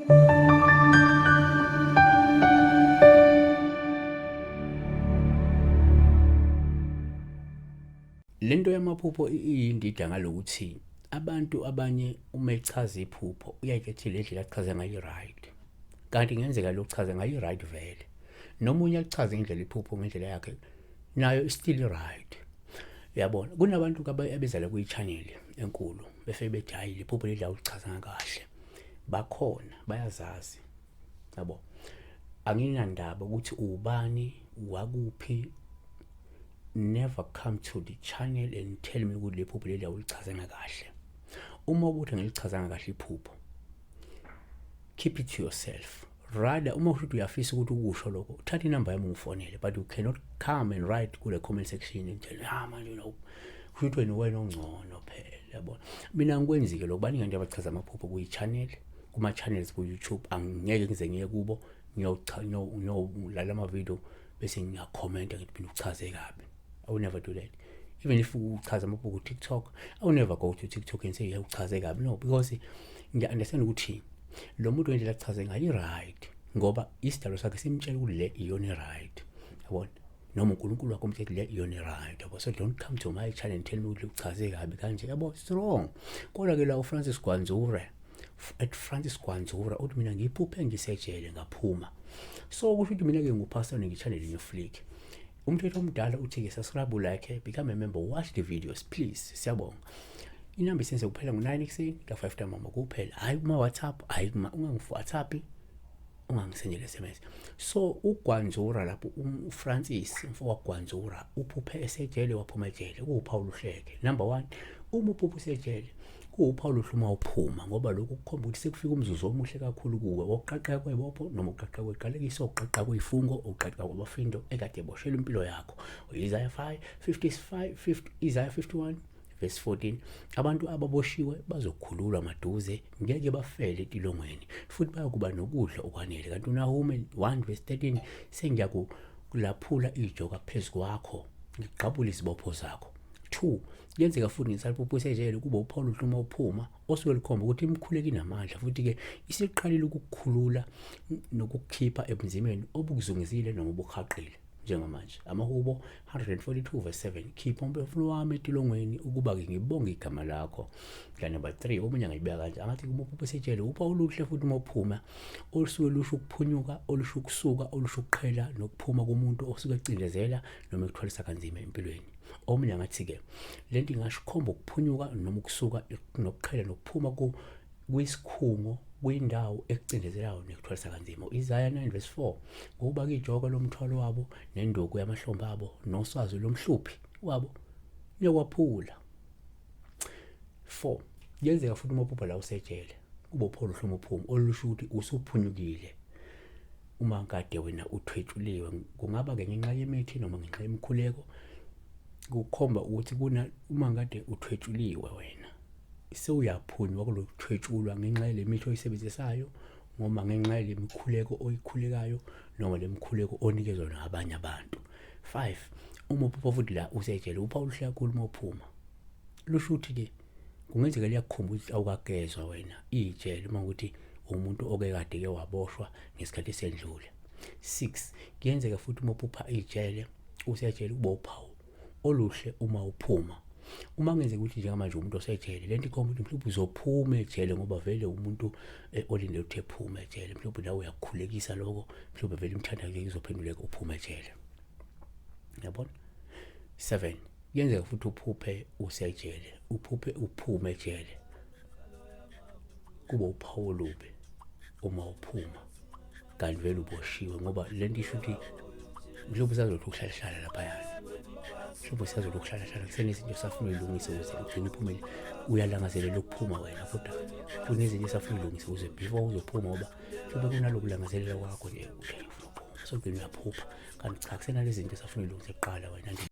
Lento yamaphupho iyindida ngalokuthi abantu abanye uma echaza iphupho uyayikhetha le ndlela achaza ngayo i-right, kanti kungenzeka lo chaza ngayo i-right vele, noma unye alichaze ngendlela iphupho ngendlela yakhe nayo still right. Uyabona, kunabantu abezala kwi-channel enkulu befike bethi hhayi le phupho leli awulichazanga kahle. Bakhona bayazazi, yabo. Anginandaba ukuthi ubani wakuphi, never come to the channel and tell me ukuthi le phupho leli awulichazanga kahle. Uma ukuthi angilichazanga kahle iphupho, keep it to yourself. Rather uma usho ukuthi uyafisa ukuthi ukusho lokho, uthathe inamba yami ungifonele, but you cannot come and write kule comment section and tell ah manje no, kusho ukuthi wena wena ongcono phela, yabona. Mina ngikwenzi-ke lokho, baningi abantu abachaza amaphupho kuyi-channel, kuma-channels ku-YouTube, angeke ngize ngiye kubo ngiyolala ama-video bese ngiyakhomenta ngithi mina uchaze kabi. I will never do that. Even if uchaza amaphupho ku-TikTok, I will never go to TikTok and say yeah, uchaze kabi. No, because ngiya-understand ukuthi lo muntu ngendlela achaze ngayo i-right, ngoba isidalo sakhe simtshela ukuthi le iyona i-right, yabona, noma uNkulunkulu wakho umtshela le iyona i-right, yabo. So don't come to my channel and tell me ukuthi uchaze kabi kanje, yabo, it's wrong. Kodwa-ke la uFrancis Gwanzura, at Francis Gwanzura, uthi mina ngiphuphe ngisejele ngaphuma. So kusho ukuthi mina-ke ngupastor ngi-channel New Flick. Umthetho omdala uthi-ke subscribe, like, become a member, watch the videos please. Siyabonga. Inamba isenze kuphela ngo-9 ekuseni ka-5 ntambama kuphela, hhayi kuma-WhatsApp, hhayi ungangi-WhatsApp, ungangisendele SMS. So uGwanzura lapho, uFrancis umfo waGwanzura uphuphe esejele waphuma ejele, kuwuphawu oluhleke. Number 1, uma uphuphe usejele kuwuphawu oluhle uma uphuma, ngoba lokhu kukhomba ukuthi sekufika umzuzu omuhle kakhulu kuwe wokuqaqeka kwebopho noma ukuqaqeka kweqalekiso, ukuqaqeka kweyifungo, ukuqaqeka kwabafindo ekade eboshelwe impilo yakho. Isaiah 5 55 50, Isaiah 51 verse 14, abantu ababoshiwe bazokhululwa maduze, ngeke bafele etilongweni futhi bayokuba nokudla okwanele. Kanti uNahume 1 verse 13, sengiyakulaphula ijoka phezu kwakho, ngigqabule izibopho zakho. 2, kuyenzeka futhi ngesalipuphu esejele kuba uphawu oluhle uma uphuma, osuke lukhomba ukuthi imikhuleko inamandla futhi-ke isiqalile ukukukhulula nokukukhipha ebunzimeni obukuzungezile noma obuhaqile njengamanje. Amahubo 142 verse 7, khipha umphefumulo wami etilongweni ukuba-ke ngibonge igama lakho. La number 3, omunye angayibeka kanje, angathi kuma uphupha esejele uphawu oluhle futhi uma uphuma, olusuke lusho ukuphunyuka, olusho ukusuka, olusho ukuqhela nokuphuma komuntu osuke ecindezela noma ekuthwalisa kanzima empilweni. Omunye angathi-ke lento ingasho ukukhomba ukuphunyuka noma ukusuka nokuqhela nokuphuma kwisikhungo, kwindawo ekucindezelayo nekuthwalisa kanzima. U-Isaya 9 verse 4, ngokuba ijoko lomthwalo wabo nenduku yamahlombe abo noswazi lomhluphi wabo niyokwaphula. 4, kuyenzeka futhi uma uphupha la usejele kube uphawu oluhle uma uphuma, olusho ukuthi usuphunyukile uma kade wena uthwetshuliwe, kungaba-ke ngenxa yemithi noma ngenxa yemikhuleko, kukhomba ukuthi kuna uma kade uthwetshuliwe wena sewuyaphunywa kulokuthwetshulwa ngenxa yale mithi oyisebenzisayo noma ngenxa yale mikhuleko oyikhulekayo noma le mikhuleko onikezwa nabanye abantu. 5, uma uphupha futhi la usejele uphawu oluhle kakhulu uma uphuma, lusho ukuthi-ke kungenzeka liyakukhomba ukuthi awukagezwa wena ijele uma ukuthi umuntu oke kade ke waboshwa ngesikhathi esendlule. 6, kuyenzeka futhi uma uphupha ijele usejele kuba uphawu oluhle uma uphuma. Uma kungenzeka ukuthi njengamanje umuntu osejele, lento ikhomba ukuthi mhlawumbe uzophuma ejele, ngoba vele umuntu olindele ukuthi ephume ejele, mhlawumbe nawe uyakukhulekisa lokho, mhlawumbe vele imthandazo izophenduleka uphume ejele, yabona. 7, kuyenzeka futhi uphuphe usejele, uphuphe uphume ejele, kuba uphawu olubi uma uphuma kanti vele uboshiwe, ngoba lento isho ukuthi mhlawumbe usazothi ukuhlalahlala laphayana, mhlawumbe usazothi ukuhlalahlala kusenezinto osafuna uyilungise ukuze ugcine uphumele. Uyalangazelela ukuphuma wena, kodwa kunezinto esafuna uyilungise ukuze before uzophuma, ngoba mhlawumbe kunaloku langazelela kwakho nje ufuna ukuphuma, sogcina uyaphupha kanti cha kusenalezi zinto esafuna uyilungise kuqala wena nje.